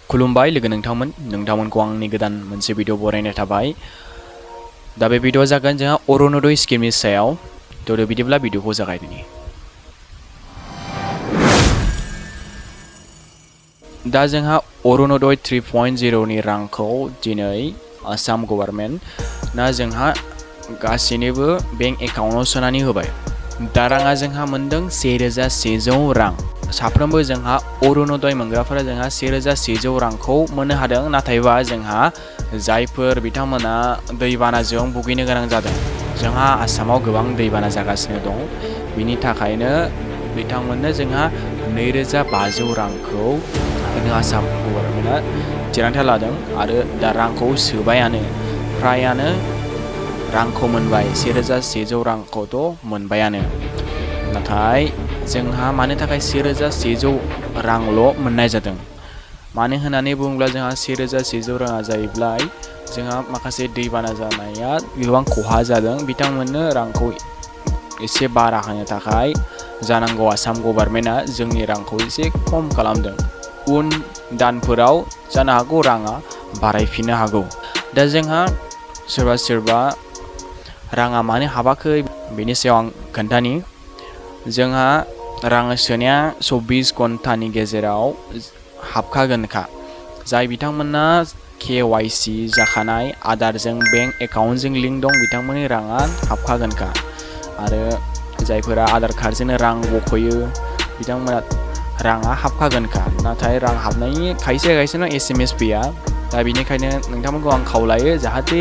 खुलुमबाय लोगो नोंथांमोनखौ आंनि गोदान मोनसे भिडिअ बरायनाय थाबाय। दा बे भिडिअ जागोन जोंहा अरुणोदय स्किमनि सायाव। थ' बिदिब्ला भिडिअखौ जागायदिनि। दा जोंहा अरुणोदय 3.0 नि रांखौ दिनै आसाम गभर्नमेन्ट जोंहा गासैनोबो बेंक एकाउन्टाव सोनानै होबाय। दा राङा जोंहा मोनदों 1100 रां। साफ्रोमबो जोंहा अरुणोदय मोनग्राफोरा जोंहा 1100 रांखौ मोननो हादों। नाथायबा जोंहा जायफोर बिथांमोना दैबानाजों भुगिनो गोनां जादों, जोंहा आसामाव गोबां दैबाना जागासिनो दं, बिनि थाखायनो बिथांमोननो जोंहा 2500 रांखौ होनो आसाम गभर्नमेन्टआ थिरांथा लादों आरो दा रांखौ सोबायानो, फ्रायानो रांखौ मोनबाय। 1100 रांखौथ' मोनबायानो। नाथाय जोंहा मानो थाखाय 1100 रांल' मोननाय जादों? मानो होननानै बुङोब्ला जोंहा 1100 राङा जाहैबाय जोंहा माखासे दैबाना जानाया गोबां खहा जादों। बिथांमोननो रांखौ एसे बारा होनो थाखाय जानांगौ आसाम गभर्नमेन्टआ जोंनि रांखौ एसे खम खालामदों। उन दानफोराव जानो हागौ राङा बारायफिननो हागौ। दा जोंहा सोरबा राङा मानो हाबाखै बेनि सायाव आं खोन्थानि। जोंहा रां सोनाया 24 घन्टानि गेजेराव हाबखागोनखा। जाय बिथांमोना KYC जाखानाय, आधारजों बेंक एकाउन्टजों लिंक दं, बिथांमोननि राङा हाबखागोनखा। आरो जायफोरा आधार कार्डजोंनो रां बख'यो, बिथांमोना राङा हाबखागोनखा। नाथाय रां हाबनायनि खायसेनाव SMS फैया। दा बेनिखायनो नोंथांमोनखौ आं खावलायो जाहाथे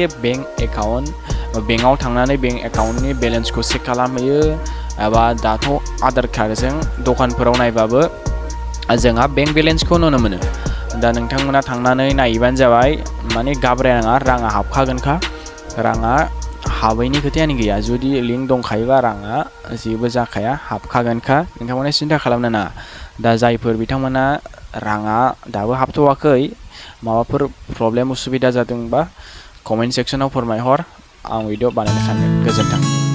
बेंकआव थांनानै बेंक एकाउन्टनि बेलेन्सखौ चेक खालामहैयो। एबा दाथ' आधार कार्डजों दखानफोराव नायबाबो जोंहा बेंक बेलेन्सखौ नुनो मोनो। दा नोंथांमोना थांनानै नायबानो जाबाय। माने घाबरायनाङा, राङा हाबखागोनखा। राङा हाबैनि खोथायानो गैया। जुदि लिंक दंखायोबा राङा जेबो जाखाया, हाबखागोनखा। नोंथांमोना सिन्था खालामनो नाङा। दा जायफोर बिथांमोना राङा दाबो हाबथ'वाखै, माबाफोर प्रब्लेम उसुबिदा जादोंबा कमेन्ट सेक्सनाव फोरमायहर। आं भिडिअ बानायनो सानगोन। गोजोन्थों।